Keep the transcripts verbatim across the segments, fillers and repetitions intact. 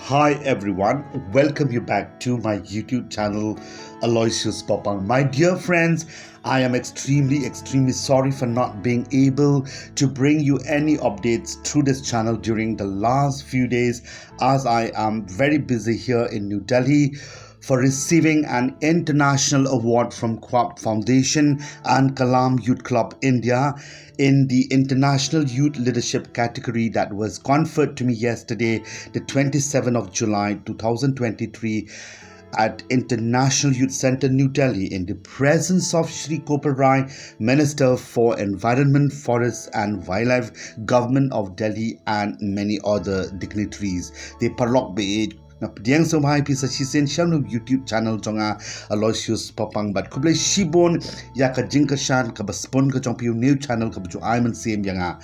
Hi everyone, welcome you back to my YouTube channel, Aloysius Popang. My dear friends, I am extremely, extremely sorry for not being able to bring you any updates through this channel during the last few days, as I am very busy here in New Delhi for receiving an international award from Khwab Foundation and Kalam Youth Club India in the International Youth Leadership category that was conferred to me yesterday, the twenty-seventh of July two thousand twenty-three, at International Youth Centre, New Delhi, in the presence of Shri Gopal Rai, Minister for Environment, Forests and Wildlife, Government of Delhi, and many other dignitaries. Te paralok ba ïeit, nga pdiang sngewbha ïa phi sa shisien sha u YouTube channel jong nga, Aloysius Popang, bad khublei shibun ïa ka jingkyrshan kaba sbun ka jong phi, u new channel kaba ju ai mynsiem ïa nga.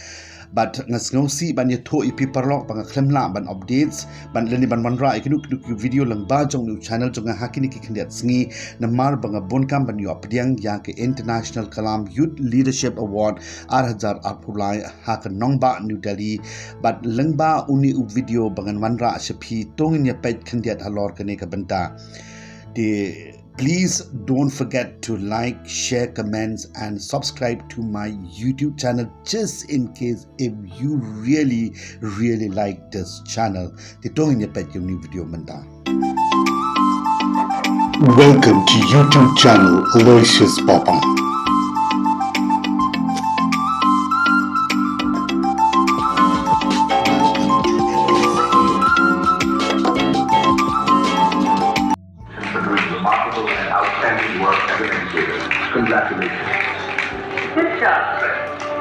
Bad nga sngewsih ban ïathuh ïa phi paralok ba nga khlem lah ban updates ban lane ban wanrah ïa kino kino ki video lyngba jong u channel jong nga ha kine ki khyndiat sngi, namar ba nga bun kam ban ïoh pdiang ïa ka International Kalam Youth Leadership Award ar hajar arphew lai ha ka nongbah New Delhi. Bad lyngba une u video ba ngan wanrah sha phi, to ngin ïa peit khyndiat halor kane ka bynta. Te please don't forget to like, share, comments, and subscribe to my YouTube channel, just in case if you really, really like this channel. Te to ngin ïa peit ïa une u video mynta. Welcome to YouTube channel Aloysius Popang. For doing remarkable and outstanding work as an educator. Congratulations. शिक्षक।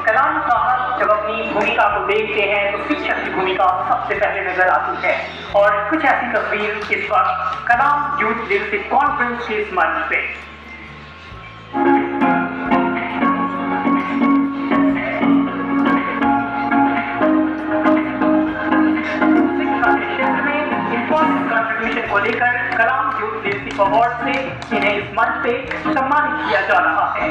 कलाम साहब जब अपनी भूमिका को देखते हैं तो शिक्षक की भूमिका सबसे पहले नजर आती है। और कुछ ऐसी तस्वीर इस वक्त कलाम यूथ लीडरशिप कॉन्फ्रेंस के इस मंच पे। शिक्षा के क्षेत्र में इंपॉर्टेंट कंट्रीब्यूशन को लेकर कलाम यूथ लीडरशिप अवार्ड से इन्हें इस मंच पे सम्मानित किया जा रहा है।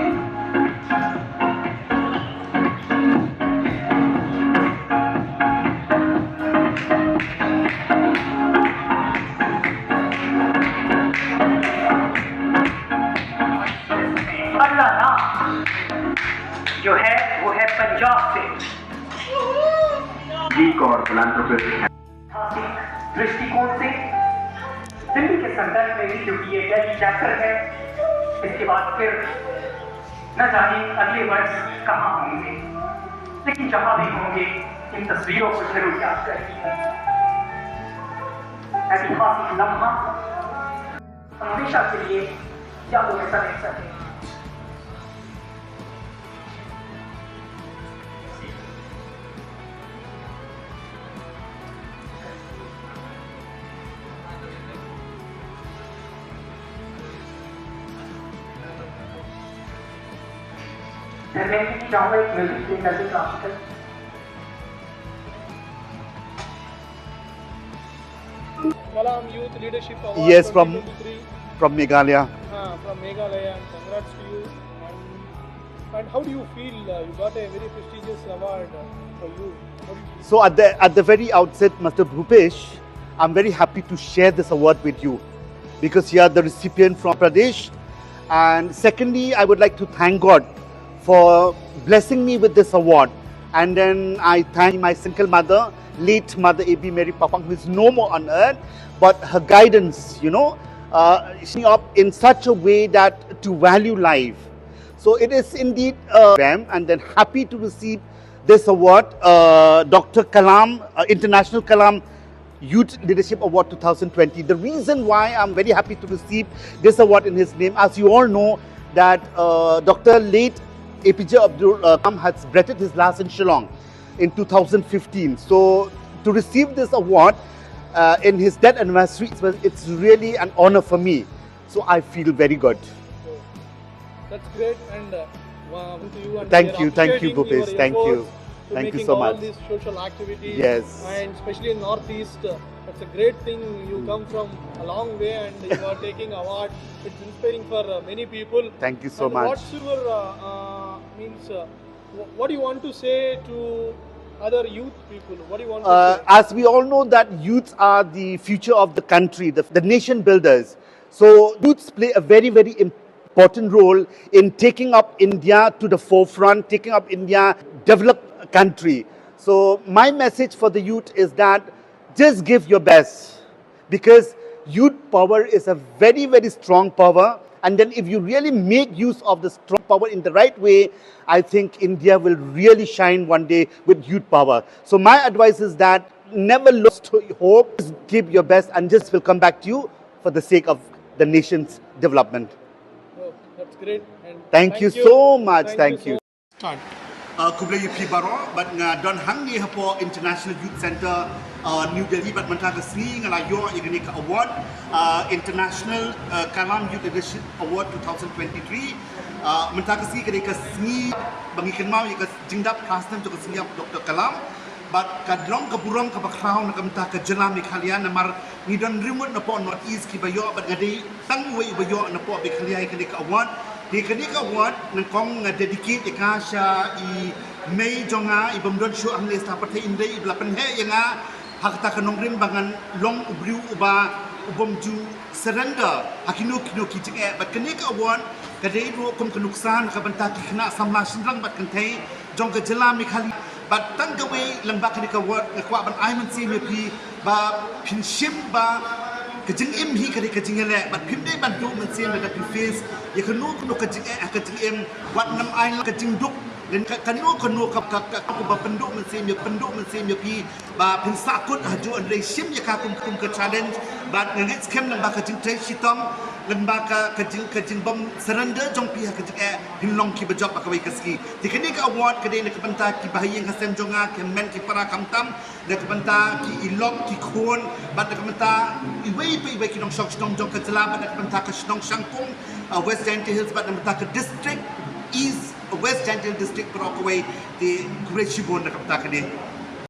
अगला नाम जो है वो है पंजाब से। लीग और फिलांथ्रोपिस्ट हैं। ऐतिहासिक दृष्टिकोण से दिल्ली के संदर्भ में भी, क्योंकि ये दिल्ली चैप्टर है, इसके बाद फिर न जाने अगले वर्ष कहाँ होंगे, लेकिन जहाँ भी होंगे इन तस्वीरों को जरूर याद करेंगे। ऐतिहासिक लम्हा हमेशा के लिए यादों में समेट सके। मैं भी चाहूंगा एक म्यूजिक प्ले करके क्लासिकल। Kalam Youth Leadership Award Yes, from, twenty twenty-three. From Meghalaya. Ah, from Meghalaya, and congrats to you. And, and how do you feel? Uh, you got a very prestigious award uh, for you. How do you feel? So at the, at the very outset, Mister Bhupesh, I'm very happy to share this award with you because you are the recipient from Pradesh. And secondly, I would like to thank God for blessing me with this award. And then I thank my single mother, late mother A B Mary Papang, who is no more on earth, but her guidance, you know, uh, she up in such a way that to value life. So it is indeed a and then happy to receive this award, uh, Doctor Kalam, uh, International Kalam Youth Leadership Award two thousand twenty. The reason why I'm very happy to receive this award in his name, as you all know, that uh, Doctor late A P J Abdul uh, Kalam has breathed his last in Shillong in two thousand fifteen. So to receive this award uh, in his death anniversary, it's, it's really an honor for me. So I feel very good. That's great, and uh, wa- to you and Thank we are you, thank you, appreciating your Bhupesh. Thank you. efforts to Thank you making so all much. these social activities. Yes. And especially in Northeast, uh, it's a great thing. You come from a long way and you are taking award. It's inspiring for uh, many people. Thank you so And much. What's your uh, uh, means? Uh, wh- what do you want to say to other youth people? What do you want to uh, say? As we all know that youths are the future of the country, the, the nation builders. So youths play a very, very important role in taking up India to the forefront, taking up India developed country. So my message for the youth is that just give your best, because youth power is a very, very strong power. And then if you really make use of the strong power in the right way, I think India will really shine one day with youth power. So my advice is that never lose hope, just give your best and just will come back to you for the sake of the nation's development. Oh, that's great. And thank you so much. Thank you. Start. Uh, khublei ïa phi baroh, bad nga don hangne hapoh International Youth Centre, uh, New Delhi, bad mynta ka sngi nga la ïoh ïa kane ka award, uh, International, uh, Kalam Youth Leadership Award two thousand twenty-three. Uh, mynta ka sngi ka dei ka sngi ba ngi kynmaw ïa ka jingdap phra snem jong ka sngi ïap Doctor Kalam. Bad ka long ka burom kaba khraw na ka bynta ka jylla Meghalaya namar ngi don riewngeit napoh North East kiba ïoh, bad nga dei tang uwei uba ïoh napoh Meghalaya ïa kane ka award. Te kane ka award nyngkong nga dedicate ïa ka sha i mei jong nga, i bym don shuh hangne sha pyrthei, hynrei iba la pynheh ïa nga ha kata ka nongrim ba ngan long u briew uba, u bym ju surrender ha kino kino ki jingeh. Bad kane ka award ka dei ruh kum ka nuksa na ka bynta ki khynnah samla shynrang bad kynthei jong ka jylla Meghalaya. Bad tang kawei lyngba kane ka award nga kwah ban ai mynsiem ïa phi ba phin shim ba ka jingim hi ka dei ka jingïaleh, bad phim dei ban duh mynsiem lada phi face ïa kano kano ka jingeh ha ka jingim. Wat nym ai ka jingduk, lane ka, kano kano ka, ka, ka, kaba pynduh mynsiem ïa, pynduh mynsiem ïa phi ba phin sahkut ha juh, hynrei shim ïa ka kum, kum ka challenge. Bad nga ngeit skhem lyngba ka jingtrei shitom, lyngba ka, ka jing, ka jingbym surrender jong phi ha ka jingeh, phin long kiba jop ha kawei ka sngi. Te kane ka award ka dei na ka bynta kiba ha ïing ha sem jong nga, ki hynmen ki para khamtam, na ka bynta ki i lok ki khun, bad na ka bynta iwei pa iwei ki nongshong shnong jong ka jylla, bad na ka bynta ka shnong Shangkung, uh, West Jaintia Hills, bad na ka bynta ka district East, West Jaintia Hills District baroh kawei. Te khublei shibun na ka bynta kane.